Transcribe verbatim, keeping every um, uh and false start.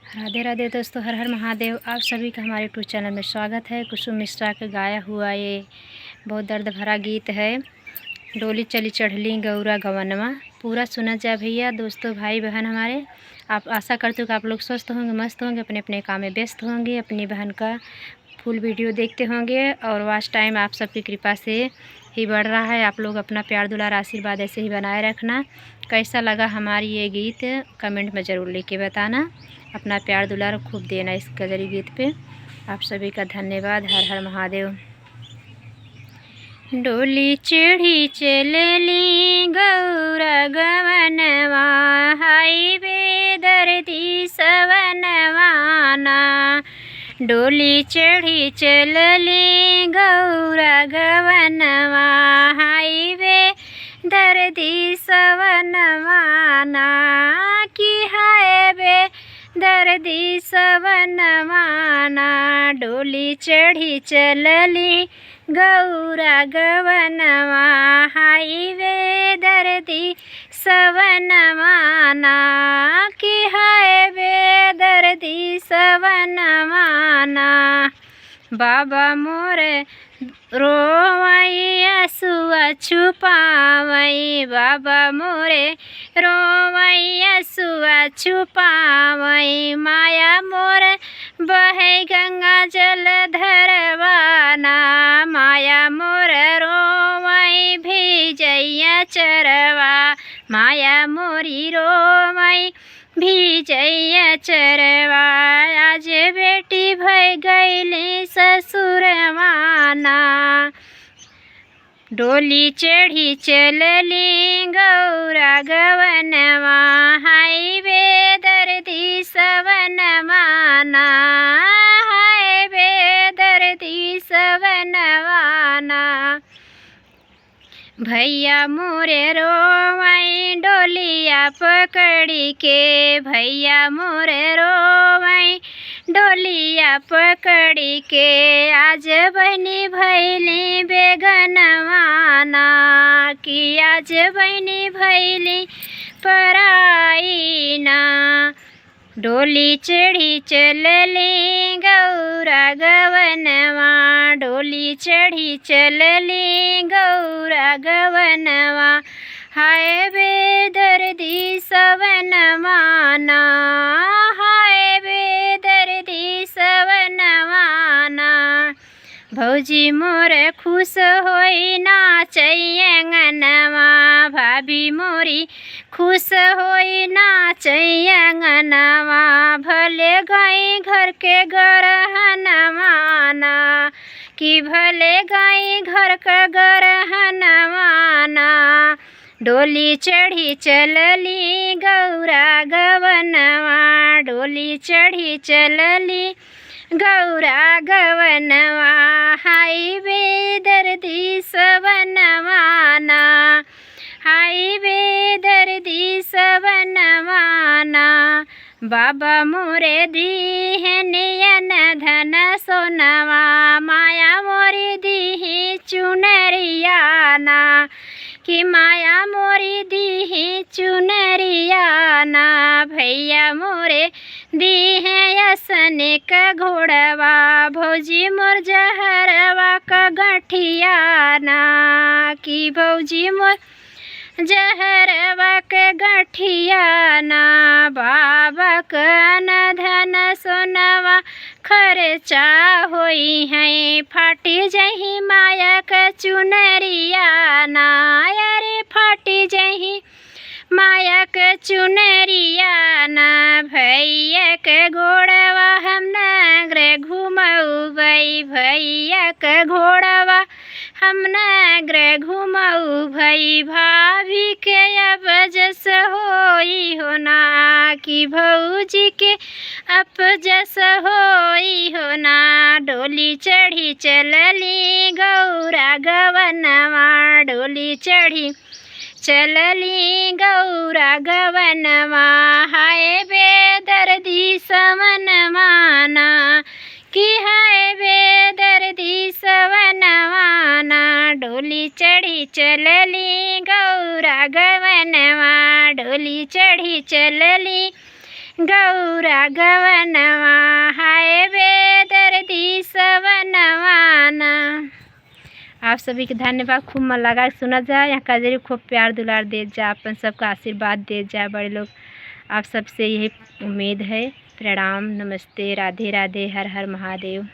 राधे राधे दोस्तों, हर हर महादेव। आप सभी का हमारे YouTube चैनल में स्वागत है। कुसुम मिश्रा का गाया हुआ ये बहुत दर्द भरा गीत है, डोली चली चढ़ली गौरा गवनवा। पूरा सुना जा भैया। दोस्तों, भाई बहन हमारे, आप, आशा करती हूँ कि आप लोग स्वस्थ होंगे, मस्त होंगे, अपने अपने काम में व्यस्त होंगे, अपनी बहन का फुल वीडियो देखते होंगे। और वॉच टाइम आप सबकी कृपा से ही बढ़ रहा है। आप लोग अपना प्यार, दुलार, आशीर्वाद ऐसे ही बनाए रखना। कैसा लगा हमारी ये गीत, कमेंट में ज़रूर लिख के बताना। अपना प्यार, दुलार खूब देना इस गजरी गीत पे। आप सभी का धन्यवाद। हर हर महादेव। डोली चढ़ी चलली गौरा गवनवा, हाय बेदर्दी सवनवा ना। डोली चढ़ी चलली गौरा गवनवा, हाय बेदर्दी सवनवा ना। कि हाय बेदर्दी सवनवा ना। डोली चढ़ी चलली गौरा गवनवा, हाय बेदर्दी सवनवा ना। कि हाय बेदर्दी सवनवा ना। बाबा मोरे रोवई असुआ छुपावई, बाबा मोरे रोवई असुआ छुपावई। माया मोर बहै गंगा जल धरवा ना, माया मोर रोवई भीजैया चरवा, माया मोरी रोवई भीजैया चरवा। आज बेटी भई गईली ससुरवा ना। डोली चढ़ी चलली गौरा गवनवा, हाय बेदर्दी सवनवा ना, हाय बेदर्दी सवनवा ना। भैया मोरे रोवई डोलिया पकड़ी के, भैया मोरे रोवई डोलिया पकड़ी के। आज बहिनी भैली बेगनवा ना, कि आज बहिनी भैली पराई ना। डोली चढ़ी चलली गौरा गवनवा, डोली चढ़ी चलली गौरा गवनवा। हाय बेदर्दी सवनवा ना, हाय बेदर्दी सवनवा ना। भौजी मोर खुश होई नाचै अंगनवा, भाभी मोरी खुश होई नाचै अंगनवा। भले गई घर के गरहनवा ना, कि भले गई घर के गरहनवा ना। डोली चढ़ी चलली गौरा गवनवा, डोली चढ़ी चलली गौरा गवनवा। हाय बेदर्दी सवनवा ना, हाय बेदर्दी सवनवा ना। बाबा मोरे दीहन अन धन सोनवा, माया मोरी दीही चुनरिया ना। कि माया मोरी दीही चुनरिया ना। भैया मोरे दीहे असन क घोड़वा, भौजी मोर जहरवा क गठिया ना। कि भौजी मोर जहरवा के गठिया ना। बाबा क अन धन सोनवा खर्चा होई है, फाटी जही माया क चुनरिया ना। अरे फाटी जही माया क चुनरिया ना। भैया क गोड़वा हम नगर घुमउबई, भैया क गोड़वा हम नगर घुमउबई। भाभी के अब जस होई हो ना, कि भौजी के अब जस होई हो ना। डोली चढ़ी चलली गौरा गवनवा, डोली चढ़ी चलली गौरा गवनवा। हाय बेदर्दी सवनवा ना, कि हाय बेदर्दी सवनवा ना। डोली चढ़ी चलली गौरा गवनवा, डोली चढ़ी चलली गौ गौरा गवनवा, हाय बेदर्दी सवनवा ना। आप सभी के धन्यवाद। खूब मन लगा के सुना जाए। यहाँ कजरी खूब प्यार दुलार देत जा, अपन सबका आशीर्वाद देत जा बड़े लोग। आप सबसे यही उम्मीद है। प्रणाम, नमस्ते, राधे राधे, हर हर महादेव।